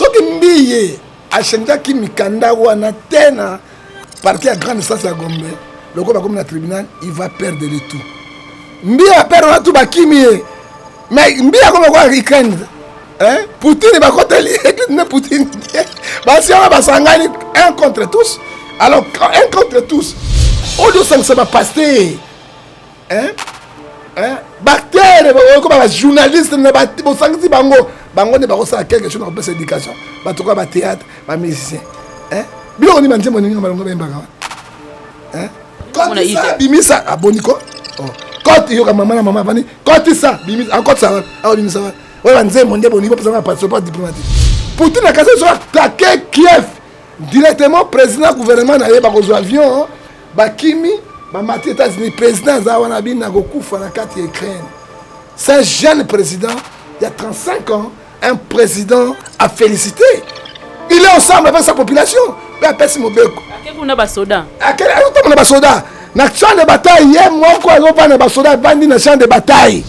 Soki Mbiye achangeaki mikanda wana te na parquet ya grande instance ya Gombe, lokola bakomi na tribunal, il va perdre le tout. Mbiye aperdre wana tout, bakimi ye. Mais Mbiye akomi lokola Ukraine. Hein? Poutine bakoteli église ne Poutine. Basi wana basangani un contre tous. Alors un contre tous. Oyo osangisa ba pasteur. Hein? Hein? Bactère okoma ba journaliste na ba bosangisi bango, bango nde bakosala quelque chose na kopesa éducation. Bato kwa ba théâtre, ba musicien. Hein? Biloko nini banzembo nini malongo bayembaka wana? Hein? Kotisa bimisa aboni ko? Oh. Koti yoka mama na mama avandi kotisa bimisa akotisa wapi? Akobimisa wapi? Oyo banzembo nde bolingi bopesa na passeport diplomatique. Poutine akasi so attaquer Kiev directement, président gouvernement na ye bakozwa avion bakimi bamati États-Unis. Président aza wana bino nakokufa na kati ya Ukraine. C'est un jeune président il y a 35 ans, un président à féliciter. Il est ensemble avec sa population. Mpe apesi mobeko. Ake kuna basoda. Azotambola basoda na champ de bataille, ye moko azovanda basoda avandi na champ de bataille.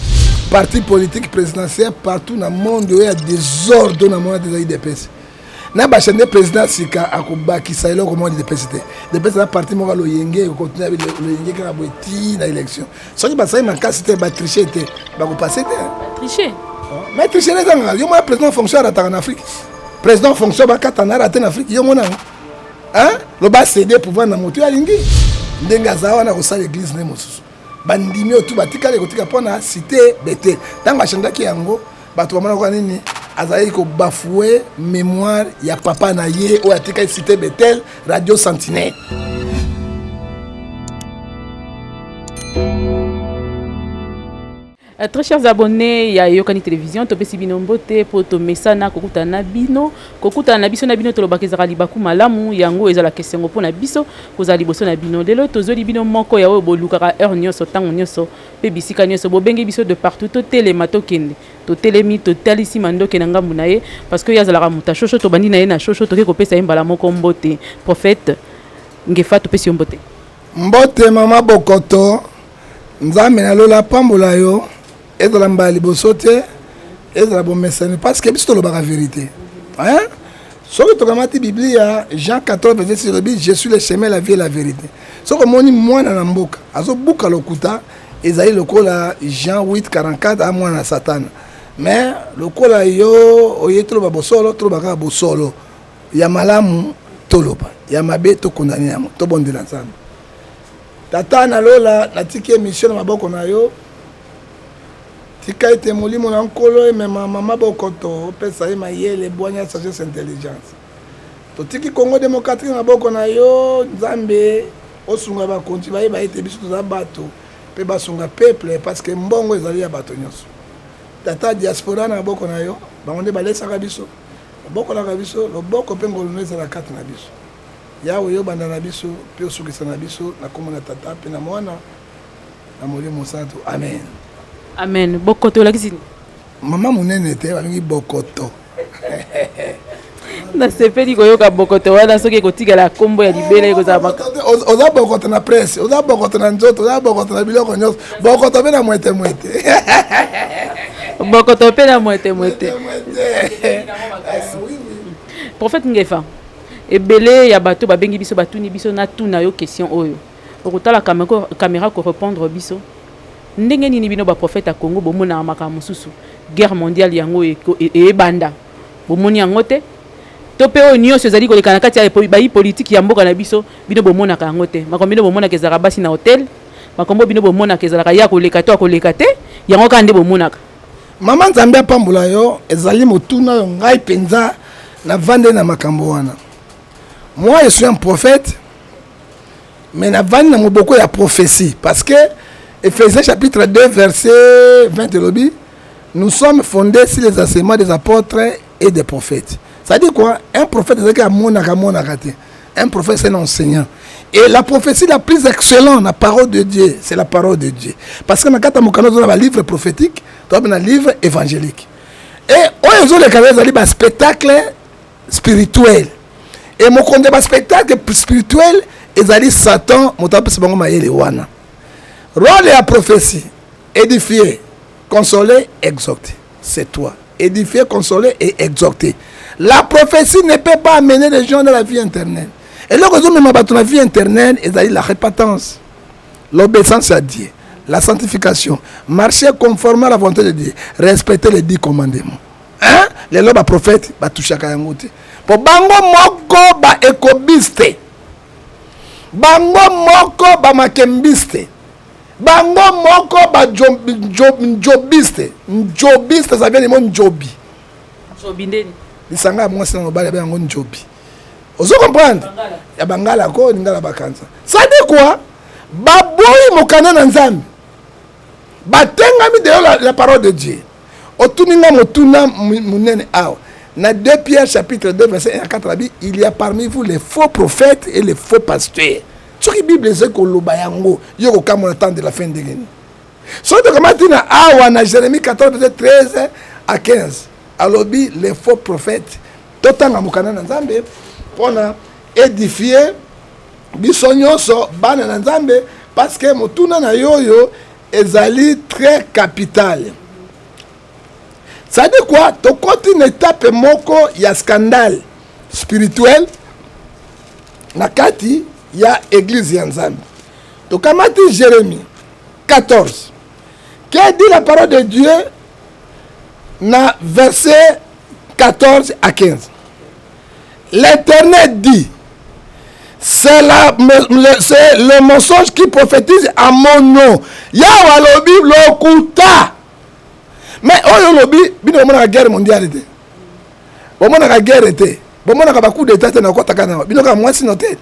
Parti politique présidentiel partout na monde oyo ya désordre na monde eza UDPS. Na bachande président sika akobakisa eloko moko UDPS te. UDPS eza parti moko ya loyenge, ekokontinue loyenge kaka boye ti na élection. Soki basali makasi te, batriche te, bakopase te. Triche. Mais triche ezangaka yo mona président fonction arataka na Afrique. Président fonction bakata na rate na Afrique, yo mona yango. Hein? Loba céder pouvoir na moto alingi. Ndenge aza wana kosala église nde mosusu. Bandimi oyo tu batikali kotika mpo na cité Bethel. Ntango achangeaki yango, bato bamonaka nini? Azalaki kobafouer mémoire ya papa na ye oyo atikali cité Bethel, Radio Sentinelle. Très chers abonnés ya Eyokani Télévision, topesi bino mbote po tomesana kokutana na bino, kokutana na biso na bino tolobaka ezalaka libaku malamu, yango ezalaka esengo mpo na biso kozala liboso na bino. Lelo tozweli bino moko ya oyo bolukaka heure nyonso, ntango nyonso mpe bisika nyonso, bobengi biso de partout, totelema tokende. Totelemi, totalisi mandoke na ngambu na ye parce que ye azalaka moto ya shosho, tobandi na ye na shosho, toke kopesa ye mbala moko mbote. Prophète Ngefa, topesi yo mbote. Mbote mama Bokoto, Nzambe na lola apambola yo. Ezala mbala liboso te, ezala bomesani parce que biso tolobaka vérité. Hein? Soki tokamati Biblia, Jean 14 verset 6 elobi je suis le chemin, la vie et la vérité. Soki omoni mwana na mboka azobuka lokuta, ezali lokola Jean 8 44 a mwana na Satana. Mais lokola yo oye toloba bosolo, toloba kaka bosolo ya malamu, toloba ya mabe tokondane yango, tobondela Nzambe. Tata na lola, natiki émission na maboko na yo. Tika ete molimo na Nkolo emema mama Bokoto, opesa ye mayele, bwanya, sagesse, intelligence. Totiki Congo démocratique na maboko na yo, Nzambe, osunga bakonzi bayeba ete biso toza bato mpe basunga peuple parce que mbongo ezali ya bato nyonso. Tata, diaspora na maboko na yo, bango nde balesaka biso, babokolaka biso, loboko mpe ngolu no ezala kati na biso. Yawe, yo banda na biso mpe osukisa na biso, na kombo na Tata mpe na Mwana na Molimo Mosantu. Amen. Amen. Bokoto olakisi nini? Mama monene te, babengi Bokoto. Nasepeli koyoka bokoto wana, soki ekotikala kombo ya libela ekozala oza bokoto na presse, oza bokoto na nzoto, oza bokoto na biloko nyonso, bokoto mpe na mwete mwete. Bokoto mpe na mwete mwete. Prophète Ngefa, ebele ya bato babengi biso, batuni biso natuna yo question oyo. Okotala caméra ko répondre biso. Ndenge nini bino ba prophète ya Congo bomonaka makambo mosusu? Guerre mondiale yango ebanda, bomoni yango te? To mpe oyo nyonso ezali koleka na kati ya bayi politike ya mboka na biso, bino bomonaka yango te? Makambo bino bomonaka ezalaka basi na hotel, makambo bino bomonaka ezalaka ya koleka to akoleka te, yango kaka nde bomonaka. Mama, Nzambe apambola yo. Ezali motuna oyo ngai mpenza navandeli na makambo wana. Moi, je suis un prophète, mais navandi na moboko ya prophétie parce que Ephésiens chapitre 2 verset 20 elobi nous sommes fondés sur les enseignements des apôtres et des prophètes. Ça dit quoi? Un prophète ezalaki amonaka amonaka te. Un prophète, c'est un enseignant. Et la prophétie la plus excellente, la parole de Dieu, c'est la parole de Dieu. Parce que dans le mokano toza livre prophétique, toza na livre évangélique. Et oyo ezoleka ezali ba spectacle spirituel. Et mokonzi ya ba spectacle spirituel ezali Satan, moto apesa bango mayele wana. Rôle ya prophétie, édifier, consoler, exhorter. C'est toi. Édifier, consoler et exhorter. La prophétie ne peut pas amener les gens dans la vie éternelle. Eloko ezomema bato na vie éternelle ezali la repentance, l'obéissance à Dieu, la sanctification, marcher conformément à la volonté de Dieu, respecter les 10 commandements, hein? Lelo baprophète batushaka yango te, po bango moko baekobiste, bango moko bamakembiste, bango moko banjobiste. Njobiste, ça vient du mot njobi. Njobi ndeni? Lisanga ya mwasi na mobali abe yango njobi. Ozo comprendre? Ya bangala ko lingala bakanza. Ça dit quoi? Baboyi mokanda na Nzambe, batengami deyo la parole de Dieu. Otuni nga motuna monene awa na 2 Pierre chapitre 2 verset 1 à 4. Abi il y a parmi vous les faux prophètes et les faux pasteurs. Soki Bible ezali koloba yango, yo kokamona temps de la fin ndenge nini? Soki tokamati na awa na Jérémie 14 verset 13 à 15, alobi les faux prophètes. Totanga mokanda na Nzambe mpona édifier biso nyonso bana na Nzambe, parce que motuna na yo oyo ezali très capital. Ça dit quoi? Tokoti na étape moko ya scandale spirituel na kati ya église ya Nzambe. Tokamati Jérémie 14. Que dit la parole de Dieu na verset 14 à 15? L'Éternel dit: c'est le mensonge qui prophétise à mon nom. Yawe alobi lokuta. Mais oyo olobi, bino bomonaka guerre mondiale te, bomonaka guerre te, bomonaka bacoup d'état te. Nakɔtaka na bino kaka mwasi notel,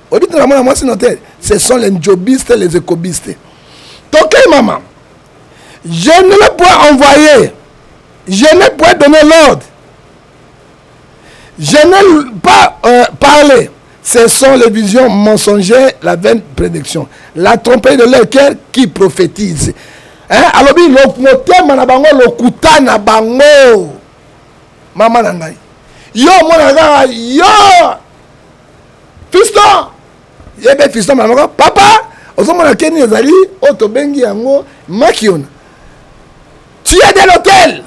oyebi te, namona mwasi notel. Ce sont les njobistes, les écobistes. Tokei mama. Je ne le point envoyer, je ne point donner l'ordre, je n'ai pas parlé. Ce sont les visions mensongères, la vaine prédiction, la tromperie de leur cœur qui prophétise, hein? Alobi motema na bango, lokuta na bango. Mama na ngai, yo omona kaka yo fiston, yebe fiston mama moko papa, ozomona keni ezali oyo tobengi yango makiona. Tu es de l'hôtel,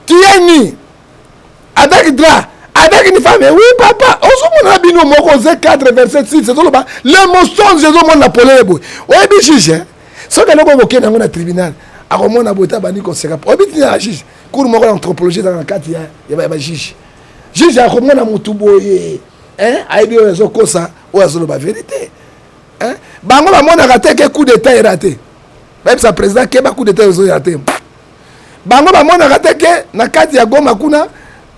tu es nu avec drap, avec une femme. Oui papa, ozomona bino moko. Osée 4 verset 6 ezoloba le mensonge ezomona polele boye. Oyebi juge, soki eloko okokende yango na tribunal, akomona boye te, abandi koseka. Oyebi ntina ya juge? Cours moko na anthropologie ezaka na kati ya bajuge. Juge akomona motu boye, ayebi oyo azokosa, oyo azoloba vérité. Bango bamonaka te ke coup d'état era te, bayebisa président ke ba coup d'état ezoya te. Bango bamonaka te ke na kati ya Goma kuna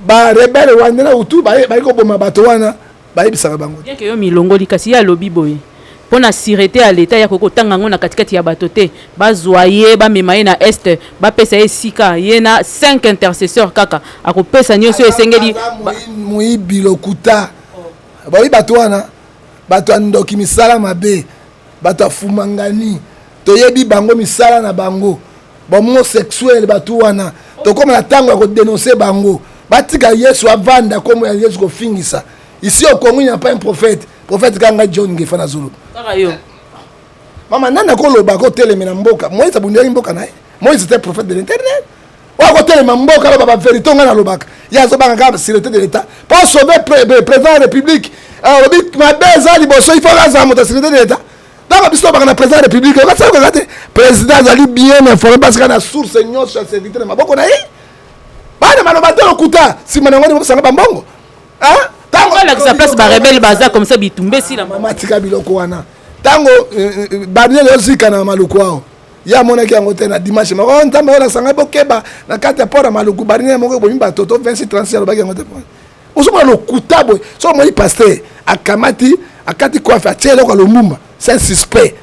barebele rwandais na hutu bayi koboma bato wana, bayebisaka bango. Bien ke yo milongoli, kasi ye alobi boye mpo na sûreté ya leta, ya koki kotanga yango na katikati ya bato te. Bazwa ye, bamema ye na Est, bapesa ye esika ye na 5 intercesseur kaka, akopesa nyonso esengeli. Moyibi, lokuta. Bayi bato wana, bato ya ndoki, misala mabe, bato ya fumangani, toyebi bango, misala na bango bahomosexuel. Bato wana tokóma na ntango ya kodénoncer bango. Batika Yesu avanda, kombo ya Yesu kofingisa. Ici au Congo, il n'y a pas un prophète. Prophète kanga John Ngefa na zulu. Kaka yo. Mama, nani akoloba akotelemela mboka? Moïse abundelaki mboka na ye. Moïse était prophète de l'Éternel. Oyo akotelema mboka, aloba bavérité. Ngai nalobaka, ye azobanga kaka sûreté de l'État mpo sauver président ya République. Alobi mabe eza liboso, il faut azala moto ya sûreté de l'État. Donc biso tobaka na président ya République okasalaka te. Président azali bien informé parce que na source nyonso ya sécurité na maboko na ye. Bana maloba te, lokuta. Nsima na yango nde bosanga bambongo. Alakisa place barebele baza, comme ça bitumba esila. Mama, tika biloko wana. Ntango barrière ozika na Maluku awa, ye amonaki yango te. Na dimanche moko, oh, Nzambe oyo nasanga, bokeba na kati ya port ya Maluku, barrière moko ebomi bato to 26 36. Alobaki yango te. Ozomona lokuta boye. So omoni pasteur akamati, akati coiffe, atie eloko ya Lumumba, c'est un suspect,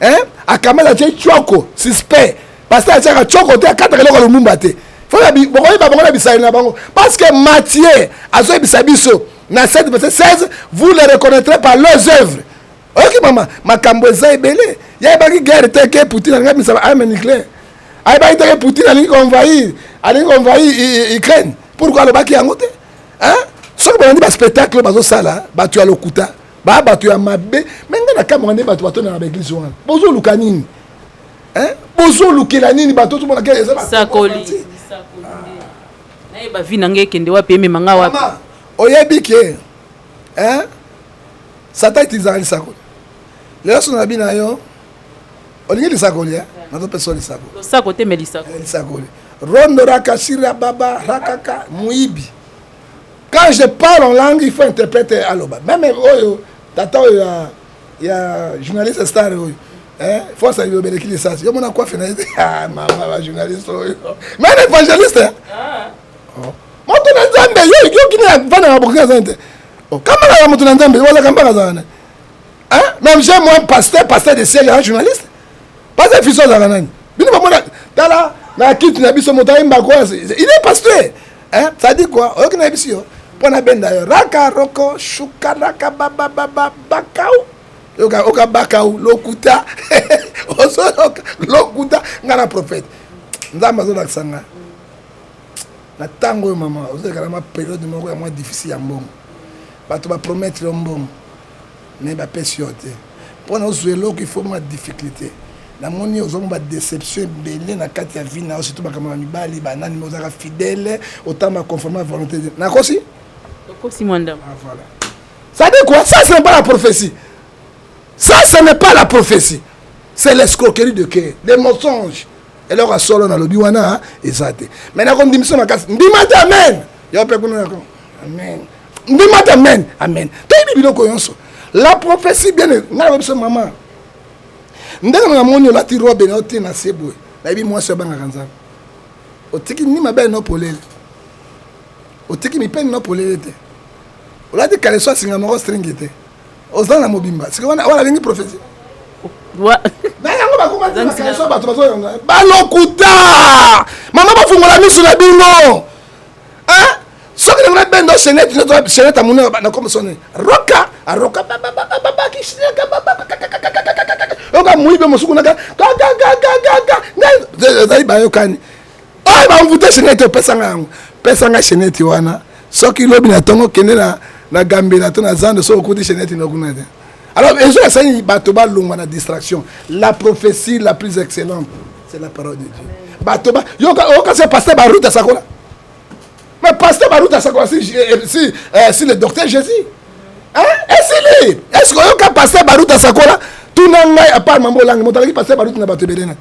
hein? Akamati, atie tioko, suspect. Pasteur atiaka tioko te, akataka eloko ya Lumumba te. Bokoyeba bango na bisaleli na bango, parce que Matthieu azoyebisa biso na 7 verset 16: vous les reconnaîtrez par leurs œuvres. Oyoki mama, makambo eza ebele. Yayebaki guerre te ke Poutine alingi abimisa arme nucléaire? Ayebaki te ke Poutine alingi koenvahir Ukraine? Pourquoi alobaki yango te? Soki bolandi baspectacle bazosala, bato ya lokuta, baa bato ya mabe. Me ngai nakamwaka nde bato batonda na baeglise wana. Bozoluka nini? Bozolukela nini? Bato ozomonaka eza sakoli. Nayeba vie na ngai ekende wapi, emema ngai wapi. Mama, oyebi ke, hein? Satan utilisaka lisakoli. Lelo so na bina yo, olingi lisakoli, eh? Nazopesa yo lisakoli. Losako te, mais lisakoli. Eh, lisakoli. Rondo rakashira baba rakaka muibi. Quand je parle en langue, il faut interpréter aloba. Même oyo tata oyo ya journaliste star oyo. Eh, force alobeleki lisasi. Yo mona coiffe na ye. Ah, mama ba journaliste oyo. Même évangéliste. Hein? Ah. Oh. Moto na Nzambe yo yo kini vana na bokinga zante. Oh, kama na moto na Nzambe wala kamba kazana. Hein? Même j'ai moi pasteur, pasteur de siège, un journaliste. Pasteur Fiso azalaka nani? Bino bamona tala na kiti na biso moto ayemba ko il est pasteur. Hein? Ça dit quoi? Oyoki na biso yo mpo na benda yo raka roko shuka raka baba baba bakau oka oka bakau lokuta ozoyoka lokuta nga na prophète Nzambe azolakisa nga na ntango oyo mama ozoleka na mwa periode moko ya mwa difficile ya mbongo, bato bapromettre yo mbongo mais bapesi yo te. Mpona ozwa eloko il faut mwa difficulté. Namoni ozwa mwa badeception ebele na kati ya vie na yo, surtout makambo ya mibali banani, mais ozalaka fidèle, otamba conformément à volonté de nakosi. Okosi mwa ndambo. Ah, voilà. Ça dit quoi? Ça, ce n'est pas la prophétie. Ça, ce n'est pas la prophétie. C'est l'escroquerie de cœur, des mensonges. Eloko ya solo nalobi wana eza te. Mais nakondimisa makasi. Ndima te, amen. Yo mpe kuna nako. Amen. Ndima te, amen. Amen. Toyebi biloko nyonso. La prophétie bien ngai nalobi biso mama. Ndenge namoni olati robe na yo te na se boye. Nayebi mwasi abangaka Nzambe. Otiki ni mabe no polele. Otiki mipeni no polele te. Olati kaleso asinga moko string te. Oza na mobimba. Sikoyo wana wana alingi prophétie. Na yango bakoma te bakaleso bato bazoyanga. Balokuta! Mama bafungola miso na bino. Hein? Soki na bendo chaînette na chaînette amuna na comme sonne. Roka, aroka ba ba ba ba ba kishinaka ba ba ka. Oka muibe mosuku naka ka ka ka ka ka ka. Ngai ezali bayokani. Oyo ba mvute chaînette opesa nga yango. Pesa nga chaînette wana. Soki lobi na tongo kende na Gambela to na Zando soki okuti chaînette na kuna te. Alors ezo esali bato balongwa na distraction. La prophétie la plus excellente, c'est la parole de Dieu. Bato ba yoka oka c'est pasteur Baruta sakola. Mais pasteur Baruta sakola si le docteur Jésus. Hein? Est-ce lui? Est-ce que yoka pasteur Baruta sakola? Tuna ngai à part mambo langue motalaki pasteur Baruta na bato ebele na.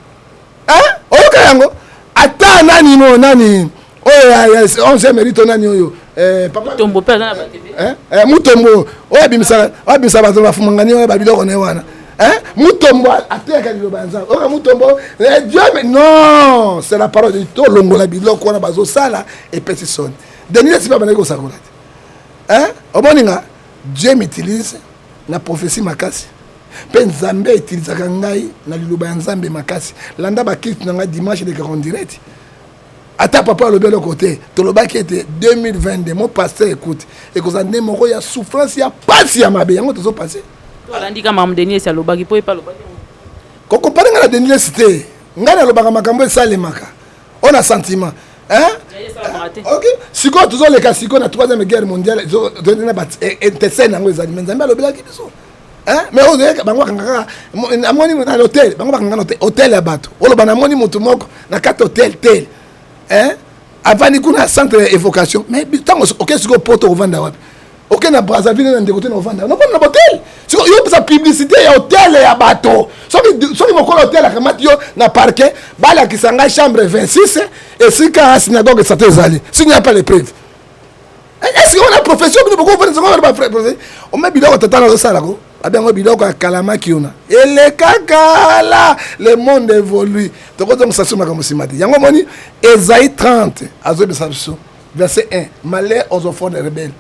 Hein? Oyoka yango? Ata nani mo nani oyo ya 11e mérite nani oyo? Papa Mutombo pe aza na bato ebele. Hein? Mutombo oyo abimisa bato bafumangani oyo ba biloko na ye wana. Hein? Mutombo ateyaka liloba ya Nzambe. Oyoka Mutombo, Dieu me-, non, c'est la parole de Dieu. Tolongola biloko wana bazosala epesi soni. Denis Lessie abandaki kosakola te. Hein? Omoni nga Dieu m'utilise na prophétie makasi. Mpe Nzambe utilisaka ngai na liloba ya Nzambe makasi. Landa ba culte na ngai dimanche elekaka en direct. Ata papa alobi eloko te, tolobaki ete 2022 mon pasteur écoute, ekozala nde moko ya souffrance ya pasi ya mabe yango tozo passer. Tolandi kaka makambo Denis Lessie alobaki po ye pe alobaki yango. Kokompare ngai na Denis Lessie te. Ngai nalobaka makambo esalemaka. On a sentiment. Hein? Ya ye esalemaka te. Ok. Sikoyo tozoleka sikoyo na 3e guerre mondiale, ezo, na ba, intestine yango ezali, mais Nzambe alobelaki biso. Hein? Mais oyo oyeka, bango bakanga kaka, namoni na l'hôtel, bango bakanga na hôtel, hôtel ya bato. Oloba namoni motu moko na kati hôtel tel. Hein? Avandi kuna centre ya évocation. Mais ntango oke sikoyo poto ovanda wapi? Oke na Brazzaville na ndeko te na ovanda. Nakovanda na hôtel. Sikoyo yo pesa publicité ya hôtel ya bato. Soki mokolo hôtel akamati yo na parquet, balakisa ngai chambre 26 esika ya synagogue Satan ezali. S'il n'y a pas les preuves. Est-ce qu'on a profession bino boko vanda zongo ba frère professeur? Ome biloko tata na sala ko. Abengo biloko ya kalamaki ona. Eleka kala, le monde évolue. Toko zongo sasu makambo sima te. Yango moni Esaïe 30 azo bisa biso verset 1, malheur aux enfants des rebelles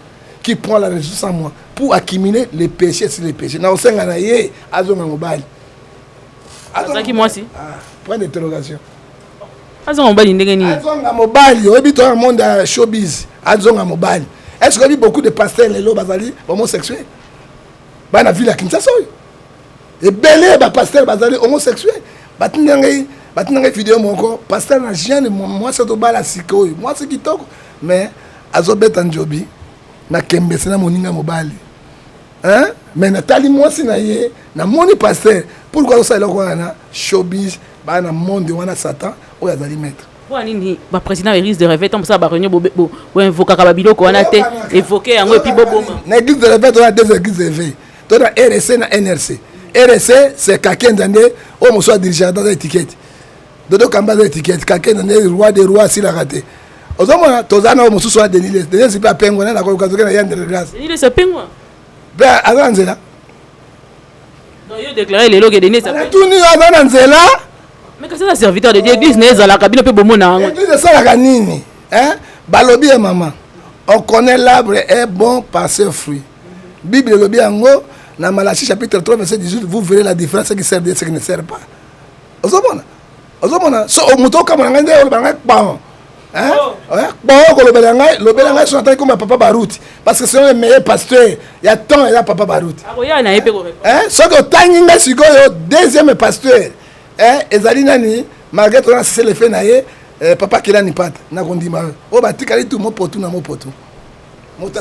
qui prend la raison sans moi pour accumuler les péchés sur les péchés. Na osenga na ye azonga mobali. Azaki mwasi? Ah, point d'interrogation. Azonga mobali ndenge nini? Azonga mobali, oyebi to na monde ya showbiz, azonga mobali. Est-ce que oyebi beaucoup de pasteurs lelo bazali homosexuels? Bana ville ya Kinshasa oyo. Ebele ba pasteurs bazali homosexuels. Batinda ngai video moko, pasteur na jeune mwasi tobala sika oyo, mwasi kitoko mais azobeta njobi na kembese na moninga mobali. Hein? Mais natali mwasi na ye, namoni pasteur, pourquoi azosala eloko wana na showbiz, bana monde wana Satan oyo azali maître. Mpo nini baprésident ya église de réveil, ntango bosala baréunion, boinvokaka babiloko wana te? Évoke yango et puis boboma. Na église de réveil, toza deux églises de réveil. To na RC na NRC. RC, c'est Kakenza nde oyo mosusu adirigeaka, aza étiquette. Dodo Kamba aza étiquette. Kakenza nde roi de roi, asilaka te. Ozomona, toza na oyo mosusu wa Denis Lessie. Denis mpe apengwa na nakoluka zoke na yandre grâce. Denis Lessie apengwa? Mpe aza na nzela. Donc yo déclaré lelo ke Denis Natuni, aza na nzela? Mais kasi aza serviteur de Dieu. Église na ezalaka, bino mpe bomona yango. Église esalaka nini, hein? Balobi ya mama, on connaît l'arbre est bon par ses fruits. Bible elobi yango na Malachie chapitre 3 verset 18: vous verrez la différence, ce qui sert Dieu, ce qui ne sert pas. Ozomona, ozomona, so moto okamona ngai nde oloba ngai kpan kpan, kolobela ngai, lobela ngai so nataki koma papa Baruti, parce que c'est le meilleur pasteur ya temps, eza papa Baruti. Akoya na ye mpe. Soki otangi ngai sikoyo, deuxième pasteur ezali nani? Malgré tona cessez-le-feu na ye, papa Kelani Pata, nakondima oyo. Oyo batikali tu mopotu na mopotu.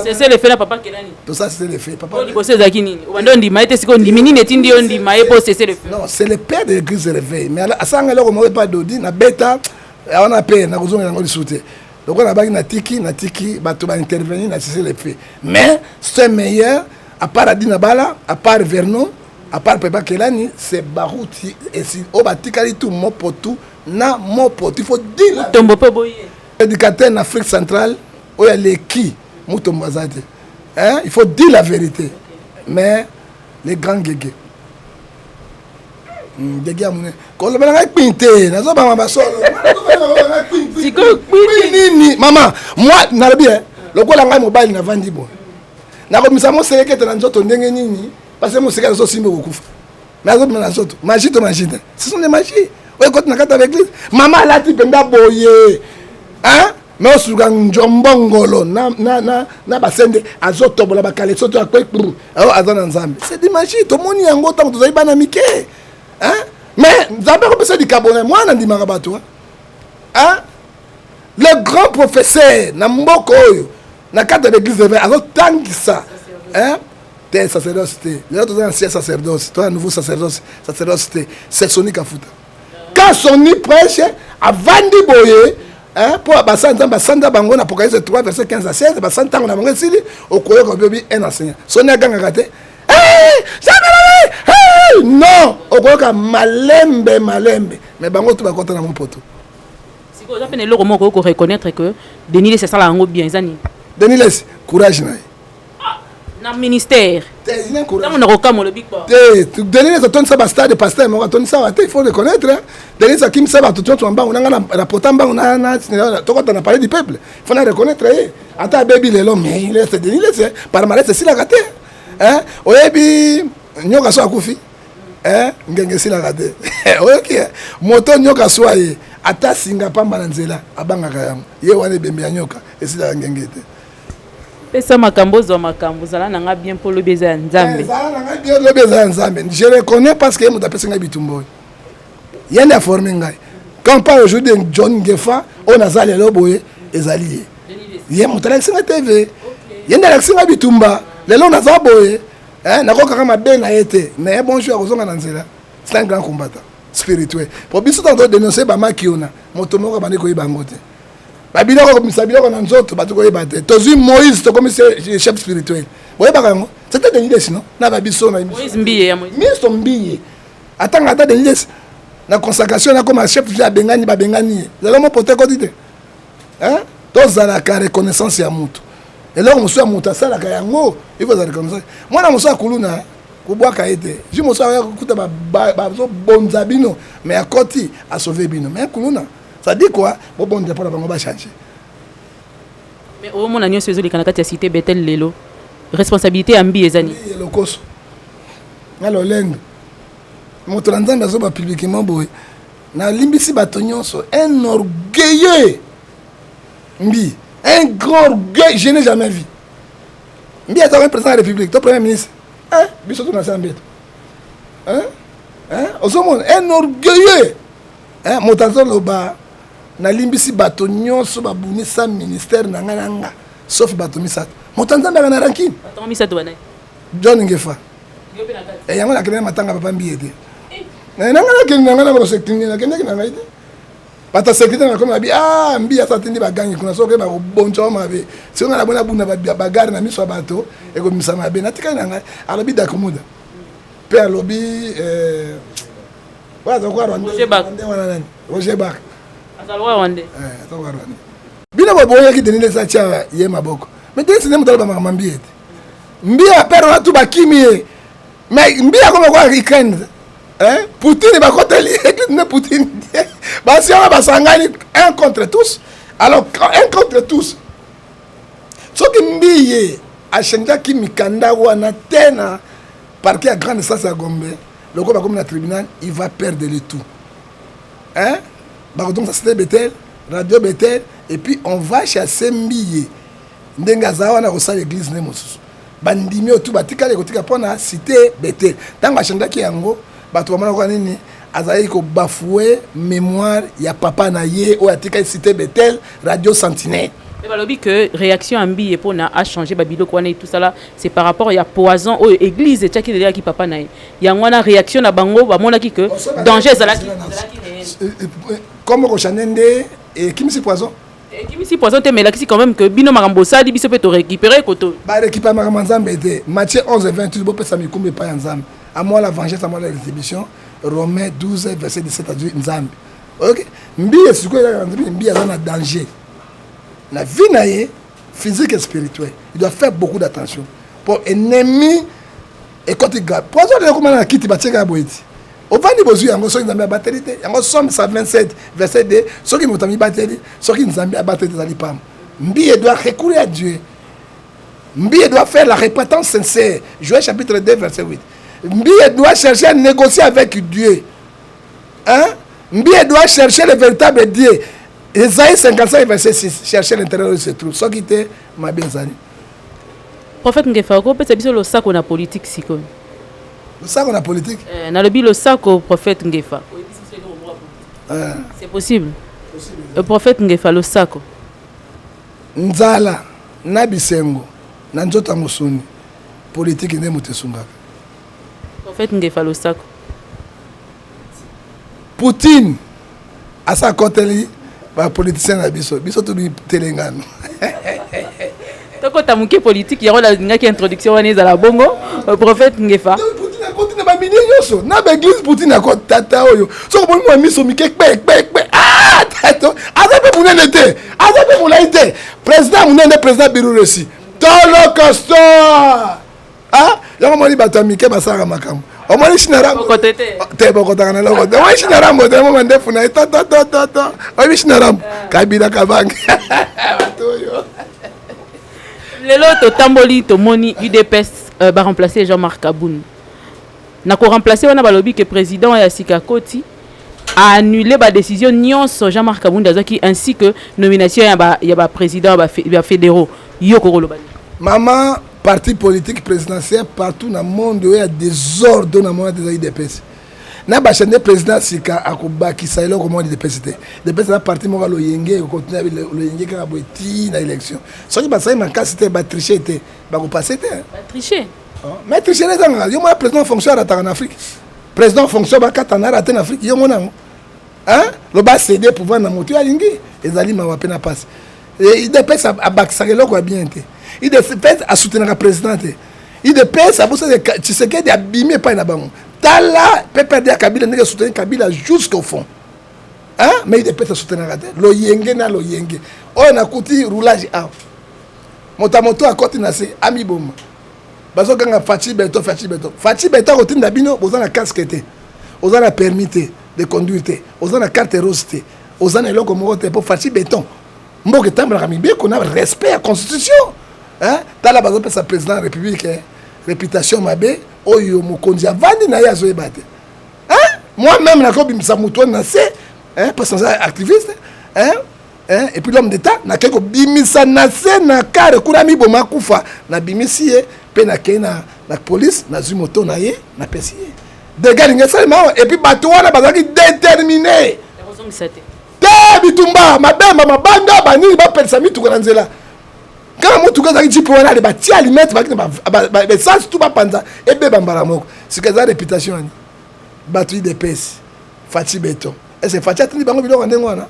Cessez-le-feu na papa Kelani? Tosa cessez-le-feu, papa. Oyo liboso ezalaki nini? Obanda ondima ye te, sikoyo ondimi nini? Etindi yo ondima ye mpo cessez-le-feu? Non, c'est le père de l'église de réveil, mais asanga eloko moko epa Dodi nabeta wana mpe nakozongela yango lisusu te. Lokola nabaki, natiki, natiki bato baintervenir na cessez-le-feu, mais c'est meilleur. À part Adina Bala, à part Vernon, à part papa Kelani, c'est Baruti. Esi oyo batikali tu mopotu na mopotu, il faut dire. Tombo mpe boye. Prédicateur na Afrique centrale oyo aleki Mutombo aza te, hein? Il faut dire la vérité. Mais les grands gege, gege ya monene, kolobela ngai kpin te, nazobanga basolo. Sikoyo? Nini mama, moi nalobi lokola ngai mobali navandi boye, nakomisa moselekete na nzoto ndenge nini? Parce que moseka azosimba, kokufa. Mais azobima na nzoto magie to magie te, ce sont des magies oyo ekoti na kati ya l'église. Mama alati mpenza boye, hein? Mais osuka njombongolo na basende, azotobola bakaleso to akwe, aza na Nzambe. C'est des magie, tomoni yango ntango tozali bana mike, hein? Mais Nzambe akopesa likabo na mwana, ndimaka bato, hein? Le grand professeur na mboka oyo na kati ya l'église réveil azotangisa, hein? Te, sacerdoce te. Lelo toza na ancien sacerdoce, toza na nouveau sacerdoce. Sacerdoce te, c'est Soni Kafuta. Quand Soni prêche, avandi boye mpo basala Nzambe, basanza bango na Apocalypse 3 verset 15 à 16, basala ntango na bango esili. Okoyoka biobi un enseignant Soni agangaka te, non, okoyoka malembe malembe. Mais bango tu bakota na mopoto. Sikoyo oza mpe na eloko moko okoki koreconnaître que Denis Lessie asala yango bien, eza nini? Denis Lessie, courage na ye. Na ministère ntango na kokama olobi kwa? Te, Denis Lessie atondisa bastade, pasteur moko atondisa te, il faut reconnaître. Denis akimisa bato nyonso mbangu nanga na pota mbangu tokota na palais du peuple. Il faut na reconnaître ye. Ata abebi lelo, mais il est Denis Lessie, palmarès esilaka te. Oyebi nyoka so akufi, ngenge esilaka te. Oyoki moto nyoka swa ye, ata singa pamba na nzela, abangaka yango. Ye wana ebembe ya nyoka esilaka ngenge te. Pesa makambo, ozwa makambo, ozala na nga bien mpo lobi eza ya Nzambe. Ezala na ngai bien, lobi eza ya Nzambe. Je reconnais parce que ye moto apesi ngai bitumba oyo, ye nde aforme ngai. Quand on parle aujourd'hui de John Ngefa oyo naza lelo boye, ezali ye. Ye moto alakisi ngai TV, ye nde alakisi ngai bitumba. Lelo naza boye, nakokaka mabe na ye te, mais bonjour, akozonga na nzela. C'est un grand combattant spirituel. Po biso ntango todénonce bamaki ona, moto moko abandi koyeba yango te. Babiloko komisa biloko na nzoto, bato koyeba te. Tozwi Moïse, tokomi chef spirituel, boyebaka yango. C'était Denis Lessie, non? Na babiso na Moïse Mbiye ya Moïse. Miso Mbiye atanga ata Denis Lessie na consacration, nakoma chef, abengani, babengani ye. Lelo mopoto ekoti te. Tozalaka reconnaissance ya motu. Eloko mosusu ya moto asalaka yango, il faut ozala reconnaissance. Mwana mosusu akuluna, kobwaka ye te. Ju mosusu aya kokuta bazobonza bino, mais akoti asauve bino. Mais kuluna, ça dit quoi? Bobondela mpona bango bachange. Mais omona nyonso ezoleka na kati ya cité Betel lelo, responsabilité ya Mbiye eza nini? Lokoso na lolendo. Moto na Nzambe azoba publiquement boye: nalimbisi bato nyonso. Un orgueilleux Mbi, un grand orgueil, je n'ai jamais vu. Mbi azalaki président ya République to premier ministre, biso to na se mbeto, ozomona un orgueilleux. Moto azoloba: nalimbisi bato nyonso babunisa ministère na ngai na nga, sauf bato misato. Moto ya Nzambe aka na rancune. Bato misato banani? John Ngefa. Yango nakende na matanga papa Mbiye te. Nanga nakende na ngai na kosektinge, nakendaki na ngai te. Bato ya sécurité na komi, babi: "Ah, Mbiye asa atindi bagangi kuna, soki bakobonja mabe." Soki ngai naboni abunda bagare na miso ya bato, ekobimisa mabe. Natikali na ngai. Alobi Dakumuda mpe alobi oyo aza kwa Roger Bak. Rwandais wana, nani? Roger Bak. Azalwa Rwandais. Aza kwa Rwandais. Bino boboyaki Denis Lessie atia ye maboko, mais Denis nde moto aloba makambo Mbiye te. Mbiye apere wana tu bakimi ye, mais Mbiye akoma kwa Ukraine, hein? Poutine bakoteli église nde Poutine. Basi wana basangani, un contre tous. Alors un contre tous, soki Mbiye achangeaki mikanda wana te na parquet ya grande instance ya Gombe, lokola bakomi na tribunal, il va perdre le tout, hein? Bakozongisa Cité Betel, Radio Betel, et puis on va chasser Mbiye. Ndenge aza wana kosala église nde mosusu, bandimi oyo tu batikali ekotika mpona Cité Betel. Ntango achangeaki yango, bato bamonaka nini? Azalaki kobafouer mémoire ya papa na ye oyo atikali Cité Betel, Radio Sentinelle. Mais balobi que réaction ya Mbiye mpona achanger babiloko wana et tout ça là, c'est par rapport ya poison oyo église etiaki, elelaki papa na ye. Yango wana réaction na bango, bamonaki que danger ezalaki réel. Comme kochanger nde ekimisi poison? Ekimisi poison te, mais elakisi quand même que bino makambo osali, biso mpe torécupérer koto. Barécupérer makambo ya Nzambe te. Matthieu 11 28: bopesa mikumba epai ya Nzambe. À moi la vengeance, à moi la rétribution. Romains 12 verset 17 à 18. Nzambe, ok. Mbiye sikoyo ezaka Nzambe. Mbiye aza na danger na vie na ye physique et spirituelle. Il doit faire beaucoup d'attention po ennemi ekoti grave. Poison ekoma na kiti batieka boye ti ovandi, bozwi yango. Soki Nzambe abateli te yango, Psaume 127 verset 2, soki moto amibateli, soki Nzambe abateli te, ezali pamba. Mbiye doit recourir à Dieu. Mbiye doit faire la repentance sincère, Joël chapitre 2 verset 8. Mbiye doit chercher à négocier avec Dieu, hein? Mbiye doit chercher le véritable Dieu, Esaïe 55 verset 6: chercher l'intérieur où se trouve. Soki te, mabe ezali. Prophète Ngefa, okopesa biso losako na politique sikoyo? Losako na politique? Nalobi losako, prophète Ngefa. C'est possible? Le prophète Ngefa, losako. Nzala na bisengo na nzoto ya mosuni, politike nde moto esungaka. Prophète Ngefa, losako. Poutine asa akoteli bapoliticien na biso, biso tobi telengano. Tokota moke politique. Yango nalingaki introduction wana ezala bongo, prophète Ngefa. Poutine akoti na bamilie nyonso, na baeglise. Poutine akoti. Tata oyo, soki omoni mwa miso mike kpe kpe kpe, ah, tata aza mpe monene te, aza mpe molai te. Président monene, président Biru Resi tolokosto. Ah, yango omoni bato ya mike basalaka makambo. Omoni Shina Rambo te, bokotaka na eloko te. Omoni Shina Rambo te, moma ndefu na ye totototото. Oyebi Shina Rambo, Kabila Kabange, bato oyo. Lelo totamboli, tomoni UDPS baremplace Jean-Marc Kabund. Na koremplace wana, balobi ke président ya sika koti aannule badécision nyonso Jean-Marc Kabund azwaki, ainsi que nomination ya baprésident ya bafédéraux. Yo kokoloba nini? Mama, parti politique présidentiel partout na monde oyo ya désordre na monde eza UDPS. Na bachange président sika, akobakisa eloko moko UDPS te. UDPS eza parti moko ya loyenge, ekokontinue loyenge kaka boye ti na élection. Soki basali makasi te, batriche te, bakopase te. Batriche? Mais tricherie ezangaka. Yo mona président fonction arataka na Afrique? Président fonction bakata na arate na Afrique, yo mona yango? Loba céder pouvoir na moto oyo alingi. Ezali mawa mpe na pasi. UDPS abakisaka eloko ya bien te. UDPS asoutenaka président te. UDPS abosaka Tshisekedi abimi epai na bango. Tala PPRD ya Kabila, ndenge soutenir Kabila jusqu'au fond, hein? Mais UDPS asoutenaka te. Loyenge na loyenge oyo nakuti roulage awa, moto ya moto akɔti na se, amiboma. Bazokanga Fatshi Béton, Fatshi Béton, Fatshi Béton. Akotinda bino, boza na casque te, oza na permis te de conduire te, oza na carte rose te, oza na eloko moko te. Mpo Fatshi Béton, mboka etambolaka mibeko na respect ya constitution. Tala, bazopesa président ya république réputation mabe oyo mokonzi avandi na ye azoyeba te. Moi même nakobimisa motu oyo na se, parce que naza activiste, hein? Hein? Et puis l'homme d'état, nakei kobimisa na se na kare kuna, miboma, akufa. Nabimisi ye mpe nakei na police, nazwi moto na ye, napesi ye. Dégâts lingi esalema awa. Et puis bato wana bazalaki déterminé te. Bitumba, mabemba, mabanga, banini, bapelisa mituka na nzela. Kaka motuka ezalaki jeep wana, ale batia allumette, bakina baessence tu, bapanza, ebeba mbala moko. Sika eza réputation ani bato UDPS, Fatshi Béton? Ese Fatshi atindi bango biloko ndenge wana?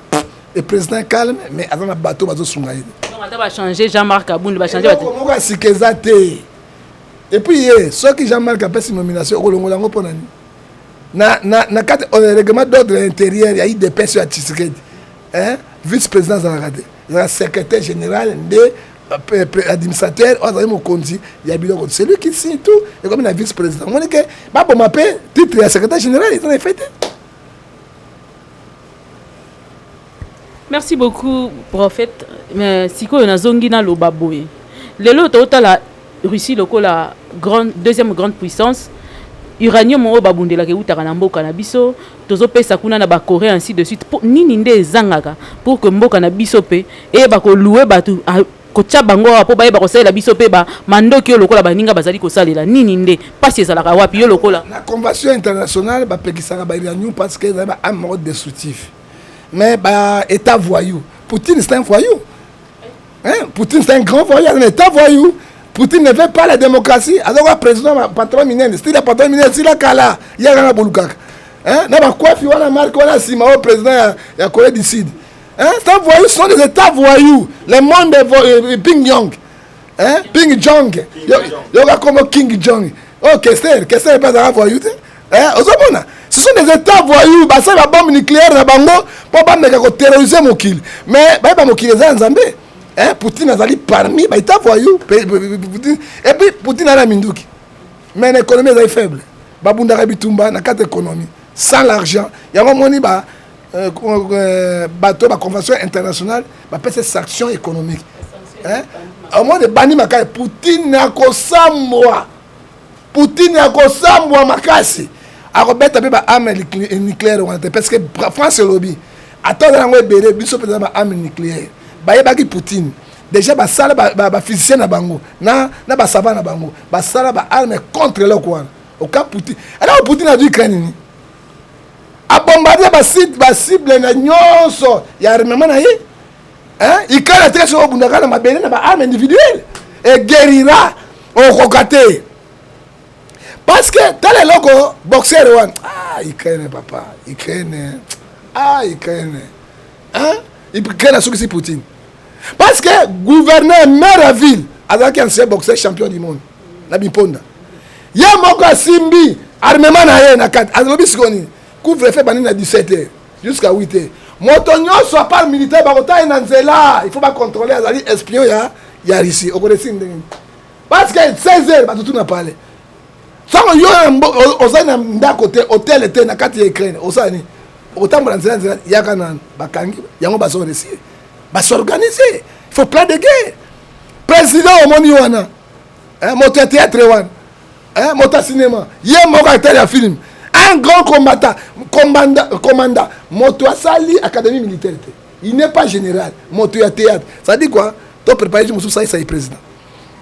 Le président est calme, mais aza na bato bazosunga ye. Donc ata bachanger Jean-Marc Kabund, bachanger bato moko ya sika eza te. Et puis ye, soki Jean-Marc apesi nomination, okolongola yango mpo na nini? Na kati règlement d'ordre intérieur ya UDPS ya Tshisekedi, hein, vice président azalaka te, ezalaka secrétaire général nde administrateur oyo azali mokonzi ya biloko. C'est lui qui signe tout. Ekomi na vice président, omoni ke baboma mpe titre ya secrétaire général eza na effet te. Merci beaucoup, prophète. Mais sikoyo nazongi naloba boye: lelo totala Russie lokola grande, deuxième grande puissance. Uranium oyo babundelaka eutaka na mboka na biso, tozopesa kuna na bacorée, ainsi de suite. Po nini nde ezangaka pour que mboka na biso mpe eyeba kolouer bato, kotia bango awa mpo bayeba kosalela biso mpe bamandoki oyo lokola baninga bazali kosalela? Nini nde mpasi ezalaka wapi, yo lokola? Na convention internationale, bapekisaka bauranium parce que ezali baarme moko destructif, mais baétat voyou. Poutine, c'est un voyou, hein? Poutine, c'est un grand voyou, un état voyou. Poutine ne veut pas la démocratie. Azokoka président, patron minene, style ya patron minene sila kala, yaka na bolukaka, hein? Na bakwafi wana, marke wana nsima, oyo président ya Corée du Sud, hein? C'est un voyou, ce sont des états voyous. Le monde est Ping Yong, hein? Ping Jong, yoka kombo King Jong. Oh, Kester, Kester mpe azalaka voyou te, hein? Ozomona, ce sont des états voyous. Basali babombe nucléaire na bango mpo bameka koterroriser mokili, mais bayeba mokili eza ya Nzambe, hein? Poutine azali parmi baétat voyou. Et puis Poutine aza na minduki, mais na économie ezali faible. Babundaka bitumba na kati économie. Sans l'argent, yango moni ba bato baconvention internationale bapesa sanction économique, omoni ebandi makasi. Poutine akosambwa, Poutine akosambwa makasi, akobeta mpe baarme nucléaire wana te, parce que France elobi ata oza yango ebele, biso mpenza baarme nucléaire. Bayebaki Poutine déjà, basala baphysicien na bango na basavant na bango, basala baarme contre eloko wana. Oka Poutine, eloko Poutine azwi Ukraine nini, abombarde bacible na nyonso ya armement na ye. Ukraine atika soki obundaka na mabele na baarme individuelle, egerira okoka te, parce que tala eloko boxer wana. Ah, Ukraine, papa, Ukraine, ah, Ukraine, hein? Ukraine asukisi Poutine, parce que gouverneur, maire ya ville azalaki ancien boxer, champion du monde na bimponda. Ye moko asimbi armement na ye na kati, alobi sikoyo nini? Couvre-feu bandi na 17 heures jusqu'à 8 heures. Moto nyonso à part militaire bakotala ye na nzela, il faut bacontrôle azali espion ya Russie. Okolesi ndenge? Parce que 16 heures bato tuna pale sango yo ozali na ndako te, hotel te na kati ya Ukraine, osala nini? Okotambola nzela nzela, yaka nanu bakangi yango, bazoréussir, basorganiser. Il faut plan de guerre. Président omoni wana, moto ya théâtre wana, moto ya cinéma, ye moko acteur ya film, un grand combattant, commandant, commandant, moto asali académie militaire te, il n'est pas général, moto ya théâtre. Ça dit quoi? To préparé mosusu, sai président.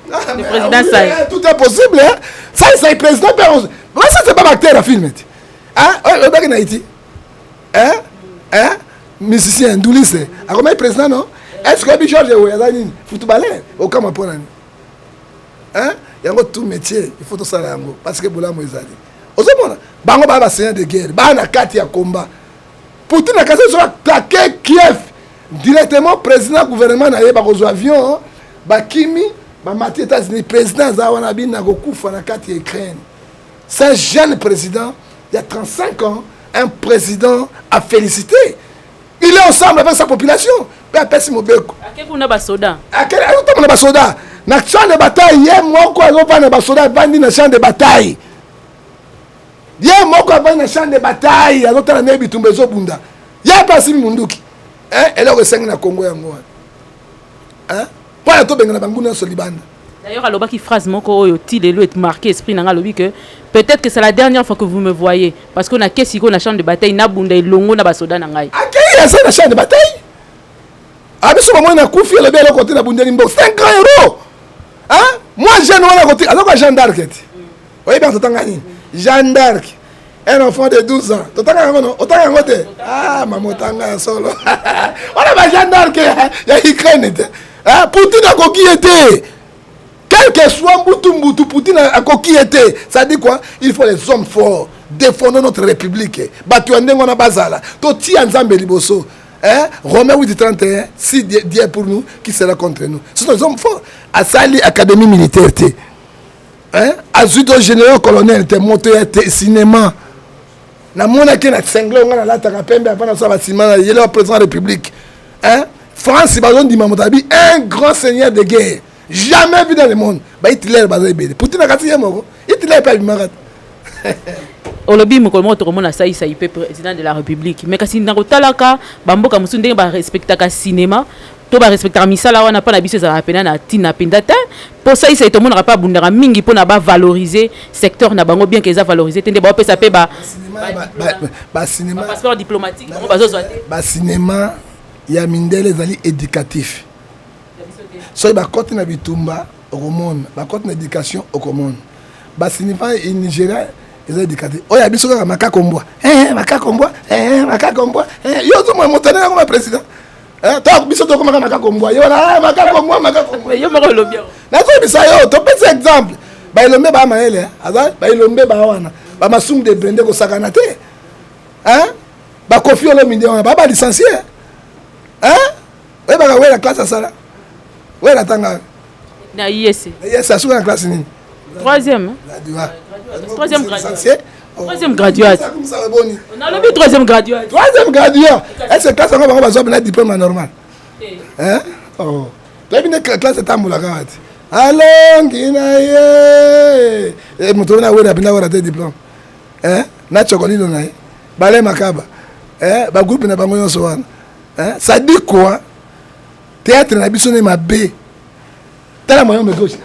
Le président Sai. Tout est possible, hein? Sai président mpe ça, c'est pas acteur ya film te, hein? Oyebaki na Haïti, hein, hein, musicien ndulise akomaki président, non? Est ce que oyebi Georges Weah aza nini? Footballeur. Okama mpo nani, hein? Yango tout métier, il faut tosala yango, parce que bolamu ezali. Ozomona bango baa baseigneur de guerre, baa na kati ya combat. Poutine akasi so attaque Kiev directement, président, gouvernement na ye bakozwa avion, bakimi, bamati États-Unis. Président aza wana, bina kokufa na kati ya Ukraine. C'est un jeune président, il y a 35 ans, un président à féliciter. Il est ensemble avec sa population mpe apesi mobeko. Ake kuna basoda. Azotambola basoda na champ de bataille. Ye moko azovanda, basoda avandi na champ de bataille. Ye moko avandi na champ de bataille, azotala ndenge bitumba ezobunda. Ye mpe asimbi munduki. Eloko esengi na Kongo yango wana, mpo ya tobengana banguna nyonso libanda. D'ailleurs, alobaki phrase moko oyo ti lelo marqué esprit na nga. Alobi que peut-être que c'est la dernière fois que vous me voyez, parce que nakei sikoyo na champ de bataille, nabunda elongo na basoda na ngai. Akei, aza na champ de bataille. Abiso bamoni nakufi, alobi eloko te, nabundeli mboka. C'est un grand héros, hein? Moi jeune wana koti aza kwa Jeanne d'Arc te. Oyebi yango, totanga nini? Jeanne d'Arc, un enfant de 12 ans, totanga yango no? Otanga yango te? Ah, mama, otanga ya solo wana, ba Jeanne d'Arc ya Ukraine te. Poutine akoki ye te, quel que soit mbutu mbutu, Poutine akoki ye te. Ça dit quoi? Il faut les hommes forts. Défendons notre république. Bato ya ndenge wana bazala, totia Nzambe liboso. Hein? Romains 8, 31, si Dieu est pour nous, qui sera contre nous? Ce sont des hommes forts. Asali académie militaire te. Hein? Azui to général colonel te moto ya te cinéma. Namonaki na sengle nga nalataka pembe avant nasala basima na yele wa président république. Hein? France bazondima moto abi un grand seigneur de guerre jamais vu dans le monde. Ba Hitler baza ebele. Poutine akati ye moko. Hitler pe abimaka te. Olobi mokolo moko tokomona Saisai mpe président de la République, mais kasi na kotalaka bamboka mosusu, ndenge barespectaka cinéma to barespectaka misala wana, mpa na biso ezalaka mpena na ntina mpenza te. Mpo Saisai tomonaka mpe abundaka mingi mpona bavaloriser secteur na bango, bien que eza valorise te, nde baopesa mpe bacinéma passeport diplomatique, bango bazozwa te. Bacinéma ya mindele ezali éducatif. Soki bakoti na bitumba, okomona bakoti na éducation, okomona bacinéma Nigeria eza éducatif. Oyo ya biso kaka makako mbwa, makako mbwa, makako mbwa. Yo ozomona moto ndenge akoma président to biso tokomaka makako mbwa, ye wana makako mbwa, makako mbwa. Yo moko olobi. Nazoyebisa yo, topesi exemple, baelombe baa mayele, aza baelombe baa wana, bamasumu de brende kosakana te. Bakofi Olomide wana baa balicencié. Oyebaka wela classe asala, wela tanga? Na ISC. Yes, asuka na classe nini? Troisième, troisième graduate, troisième graduate. Nalobi troisième graduate. Troisième graduat. Est ce classe yango bango bazwa mpena diplôme normal? Toyebi nde classe etambolaka wati alongi na ye. Moto wana awera mpenza, awera te diplôme na chokolino na ye, bale makaba, bagroupe na bango nyonso wana. Ça dit quoi? Théâtre na biso nde mabe. Tala moyombe gauche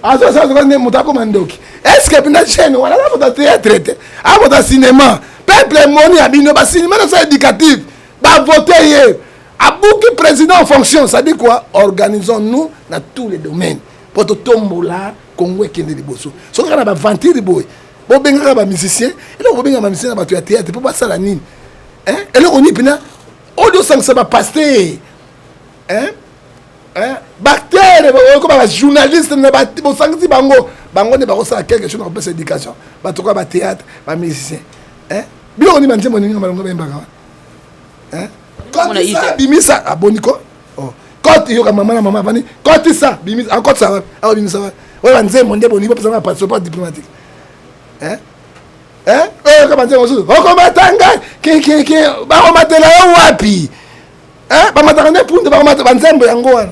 azosala nde moto akoma ndoki. Est ce que mpena chaîne wana aza moto ya théâtre te, aza moto ya cinéma? Peuple emoni ya bino bacinéma nyonso éducative, bavote ye, abuki président en fonction. Ça dit quoi? Organisons nous na tous les domaines mpo totombola Congo, ekende liboso. Soki kaka na baventure boye, bobengaka bamusicien, eloko bobengaka bamusicien na bato ya théâtre mpo basala nini? Eloko nini mpena oyo osangisa bapasteur, baacteur, okoma bajournaliste, bosangisi bango, bango nde bakosala quelque chose na kopesa éducation. Bato koya bathéâtre, bamusicien, biloko nini? Banzembo ninga balongo bayembaka wana, kotisa bimisa aboni ko koti yoka mama na mama avandi, kotisa bimisa, akotisa wapi? Akobimisa wapi? Oyo banzembo nde bolingi bopesa na passeport diplomatique. Oyo ka banzembo mosusu okomatanga kekeke, bakomatela yo wapi? Bamataka nde punde, bakomata banzembo yango wana.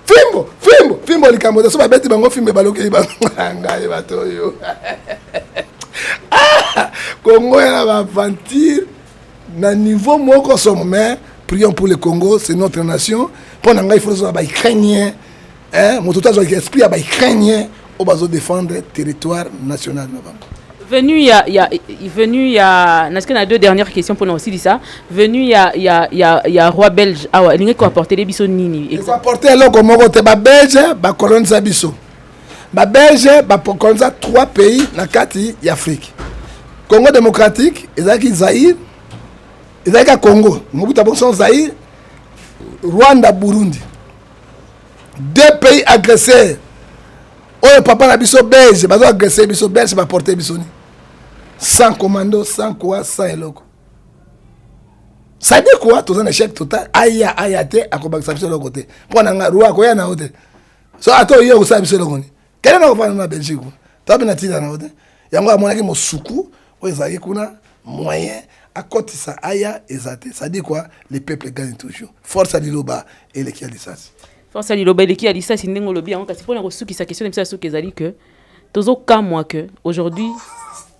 Fimbo, fimbo, fimbo, likambo te. So babeti bango fimbo, balokeli bango ngai. Bato oyo, Congo ya baaventure na niveau moko somo. Mais prions pour le Congo, c'est notre nation. Mpo na ngai, faut tozala baukrainien, moto to azwaki esprit ya baukrainien oyo bazodéfendre territoire national na bango. Venu ya nasike na deux dernières questions mpona osilisa. Venu ya roi belge awa elingi koapporter biso nini? Ekoapporter eloko moko te. Babelge bakolonisa biso. Babelge bakolonisa trois pays na kati ya Afrique. Congo démocratique ezalaki Zaire, ezalaki ya Congo, Mobutu abongisa Zaire, Rwanda, Burundi, deux pays agresseurs oyo papa na biso belge bazo agresse biso. Belge baporte biso ni sans commando, sans quoi, sans eloko. Ça dit quoi? Toza na échec total. Aya aya te, akobakisa biso eloko te. Mpo na nga, roi akoya na yo te. So ata oye, okosala biso eloko ni? Kende na kofanda na Belgique kuna, toa mpe na ntina na yo te. Yango amonaki mosuku oyo ezalaki kuna, moyen akotisa aya eza te. Ça dit quoi? Le peuple gagne toujours. Force ya liloba eleki ya lisasi. Force ya liloba eleki ya lisasi, ndenge olobi yango. Kasi mpona kosukisa, question na biso ya suki ezali ke tozokamwa ke aujourd'hui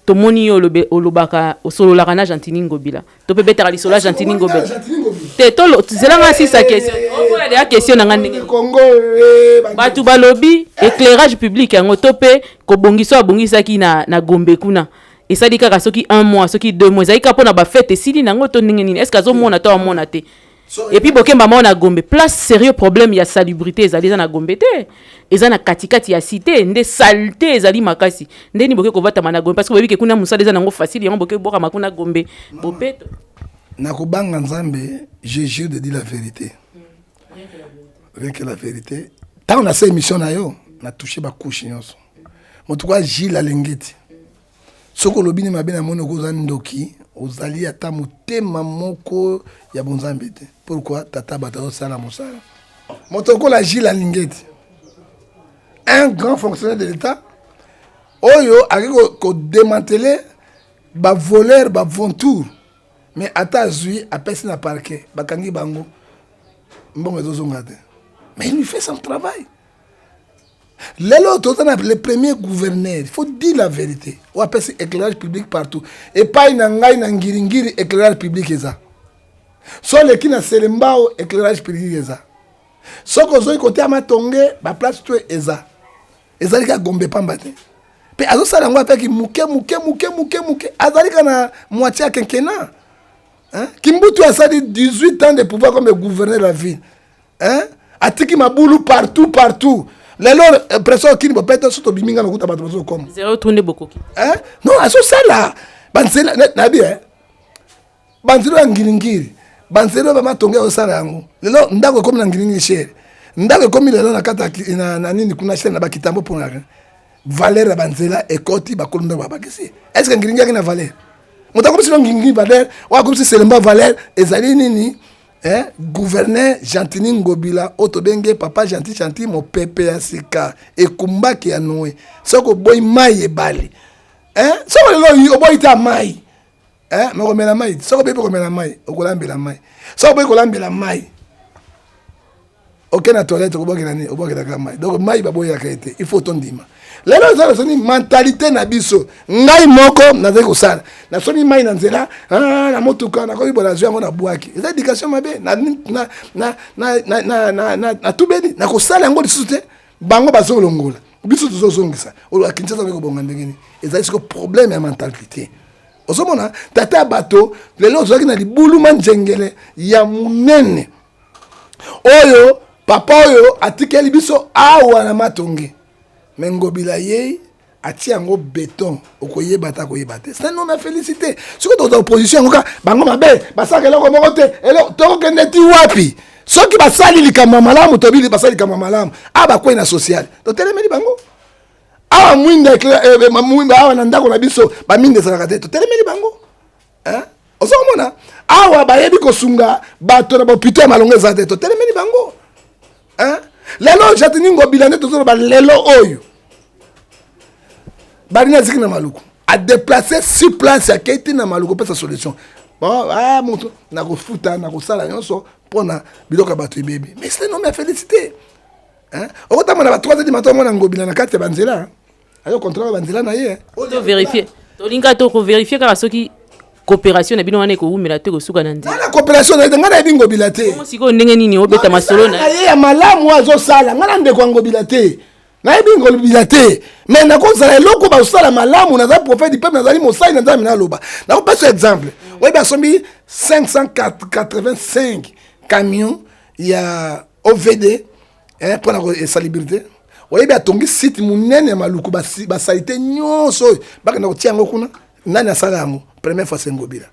tomoni yo olobaka, osololaka na Gentini Ngobila, to mpe betaka lisolo ya Gentini Ngobila te. Zelanga sisa question okoya deya question na nga ndenge Congo. Bato balobi éclairage public yango to mpe kobongisa oyo abongisaki na Gombe kuna esali kaka soki un mois, soki 2 mois, ezali kaka mpona bafete, esili nango to ndenge nini? Est ce que azomona to amona te? Et puis bokemba mao na Gombe, place sérieux problème ya salubrité ezali, eza na Gombe te, eza na katikati ya cité nde saleté ezali makasi. Ndeni boke kovatama na Gombe? Parce que boyebi ke kuna mosala eza nango facile, yango boke bokama kuna Gombe bopeto. Nakobanga Nzambe, je jure de dire la vérité, rien que la vérité. Ntango nasa émission na yo, na touche bacouche nyonso. Moto kwa Gile Alengeti. Soki olobi ne mabe namoni okoki oza ndoki, ozali ata motema moko ya bonzambe te. Pourquoi tata bato azosala mosala? Moto lokola Gilles Alingeti, un grand fonctionnaire de l'État, oyo akoki kodémanteler bavoleur, bavautour, mais ata azwi, apesi na parquet, bakangi bango, mbongo ezozonga te. Mais il lui fait son travail. Lelo toza na le premier gouverneur, il faut dire la vérité, oyo apesi éclairage public partout. Epai na ngai na Ngiringiri, éclairage public eza. So oleki na Selembao, éclairage public eza. Soki ozoi kote Matonge, baplace to eza. Ezali kaka Gombe pamba te. Mpe azosala yango apeki moke moke moke moke moke. Azali kaka na moitié ya quinquennat, hein? Kimbutu asali 18 ans de pouvoir comme gouverneur de la ville, hein? Atiki mabulu partout partout. Lelo pression okini bopete so tobimi, nga nakuta bato bazokoma. Zero tunde bokoki. Hein? Non, azosala banzela nayebi, eh? Banzela ya Ngiringiri, banzela oyo bamatonge azosala yango. Lelo ndako ekomi na Ngiringiri cher, ndako ekomi lelo na kati na nini kuna cher na bakitambo, mpona valeur ya banzela ekoti. Bakolo ndako babakisi. Est ce que Ngiringiri aki na valeur? Moto akomisi no Ngiringiri valeur, oyo akomisi Selemba valeur, ezali nini, eh? Gouverneur Gentini Ngobila, oyo tobenge papa Gentil Gentil, mopepe ya sika ekumbaki ya Noe. Soki oboyi mai ebale, eh? Soki lelo oboyi te ya mai, eh? Makomela mai. Soki oboyi mpe komela mai, okolambela mai. Soki oboyi kolambela mai, oke na toilette, okobwakela nini? Obwakelaka mai. Donc mai baboyaka ye te. Il faut tondima lelo eza nasoni mentalité na biso. Ngai moko nazali kosala, nasoni mai na nzela, ah, na motuka nakoki bola, nazwi yango, nabwaki. Eza éducation mabe. Natubeli, nakosala yango lisusu te. Bango bazolongola, biso tozozongisa. Oyo Kinshasa okoki kobonga ndenge nini? Ezali siko problème ya mentalité. Ozomona tata ya bato lelo ozalaki na libulu manjengele ya monene oyo papa oyo atikeli biso awa na Matonge, me Ngobila yei atia yango béton, okoyeba ata koyeba te. C'est un homme à féliciter. Soki toza opposition, yango kaka bango mabe, basalaka eloko moko te. Tokokende ti wapi? Soki basali likambo ya malamu, tobili basali likambo ya malamu. Awa bakwei na social, totelemeli bango. Awa mwinda, mwinda awa na ndako na biso, baminda ezalaka te, totelemeli bango. Ozokomona awa bayebi kosunga bato na bahôpitaux ya malongo eza te, totelemeli bango. Lelo Gentini Ngobila nde tozoloba lelo oyo balingi aziki na Maluku, adéplacer sur place, akei ti na Maluku, opesa solution. Bon, ah, moto nakofuta, nakosala nyonso mpona biloko ya bato ebebi. Mais c'est un homme ya féliciter. Okotambola na ba 3 heures du matin, omona Ngobila na kati ya banzela, azo contrôle banzela na ye. Tovérifier, tolinga tokovérifier kaka soki coopération na bino wana ekowumela te, kosuka na nzela. Na coopération na ye te, ngai nayebi Ngobila te. Sikoyo ndenge nini obeta masolo na ye ya malamu azosala? Ngai na ndeko ya Ngobila te, nayebi Ngobila te, mais nakozala eloko basala malamu. Naza prophète du peuple, nazali mosali na Nzambe. Naloba, nakopesa exemple. Oyebi asombi 585 camion ya OVD mpona insalubrité. Oyebi atongi site monene ya Maluku, basaleté nyonso oyo bakenda kotia yango kuna. Nani asala yango première fois? Sengobila.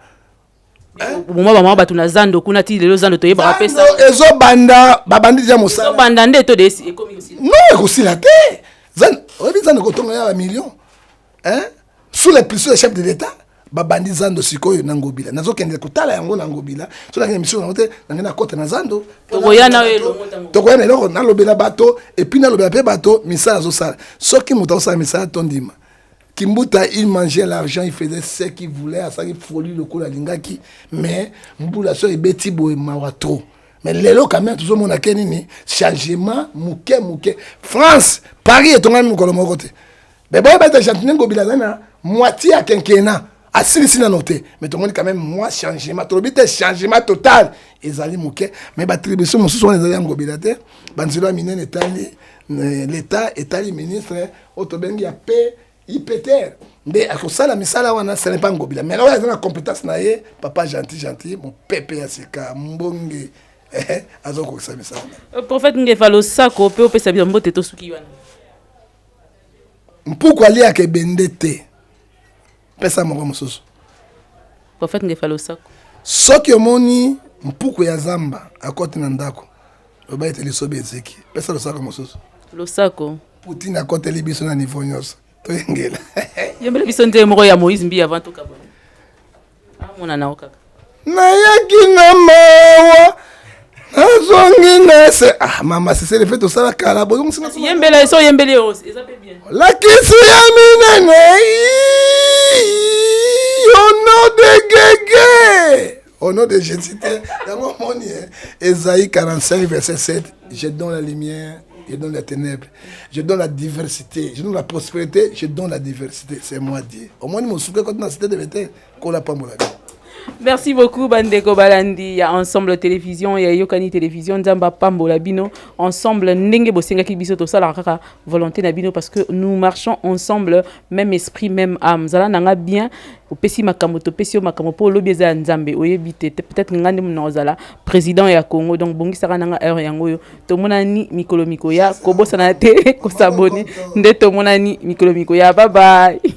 Boma bamama bato na zando kuna ti lelo zando toyebaka pesa. Ezobanda, babandi deja mosala. Ezobanda nde to de ekomi kosila? Non, ekosila te. Oyebi zando ekotonga ya bamillion sous l'impulsion ya chef de l'État. Babandi zando sikoyo na Ngobila. Nazokende kotala yango na Ngobila. So nakende mission yango te, nange nakota na zando. Tokoya na yo elongo. Tokoya na eloko nalobela bato, et puis nalobela mpe bato misala azosala. Soki moto azosala misala, tondima. Kimbuta, il mangeait l'argent, il faisait ce qu'il voulait, asalaki folie lokola alingaki, mais mbula so ebeti boye, mawa trop. Mais lelo quand même tozomona ke nini, changement moke moke. France, Paris etongami mokolo moko te. Mais boyeba ete Gentini Ngobila azali na moitié ya quinquennat, asilisi nano te, mais tomoni quand même mwa changement. Tolobi te changement total, ezali moke. Mais baattribution mosusu wana ezali ya Ngobila te. Banzela ya minene etali l'État, etali ministre oyo tobengi ya p IPTR nde akosala misala wana, ce n'est pas Ngobila. Mais oyo aza na compétence na ye, papa Gentil Gentil, mopepe ya sika mbonge, azokokisa misala. Prophète Ngefa, losako mpe opesa biso mbote, tosuki wana. Mpuku aliaka ebende te. Pesa moko mosusu. Prophète Ngefa, losako. Soki omoni mpuku ya zamba akoti na ndako, loba ete lisobe eziki. Pesa losako mosusu. Losako. Poutine akoteli biso na niveau nyonso, toyengela. Yembela biso nzembo moko ya Moïse Mbiye avant tokabwana. Amona nao kaka. Nayaki na mawa, nazongi na se. Ah mama, c'est le fait tosala kala bozongisinga. Yembela eso, oyembeli yo eza mpe bien. Lakisi ya minene au nom de Gege, au nom de Jésus te. Yango omoni, Esaïe 45 verset 7: je donne la lumière, je donne la ténèbre, je donne la diversité, je donne la prospérité, je donne la diversité, c'est moi Dieu. Omoni mosuku ekoti na cité de Béthel. Kola pambola. Merci beaucoup bandeko balandi ya Ensemble Télévision, ya Yokani Télévision. Nzambe apambola bino. Ensemble, ndenge bosengaki biso, tosalaka kaka volonté na bino, parce que nous marchons ensemble, même esprit, même âme. Zala nanga bien. Opesi makambo, topesi yo makambo, mpo olobi eza ya Nzambe. Oyebi te, peut-être nga nde mona ozala président ya Congo. Donc bongisaka nanga heure yango oyo. Tomonani mikolo mikoya. Kobosana te kos'abonner. Nde tomonani mikolo mikoya. Bye bye.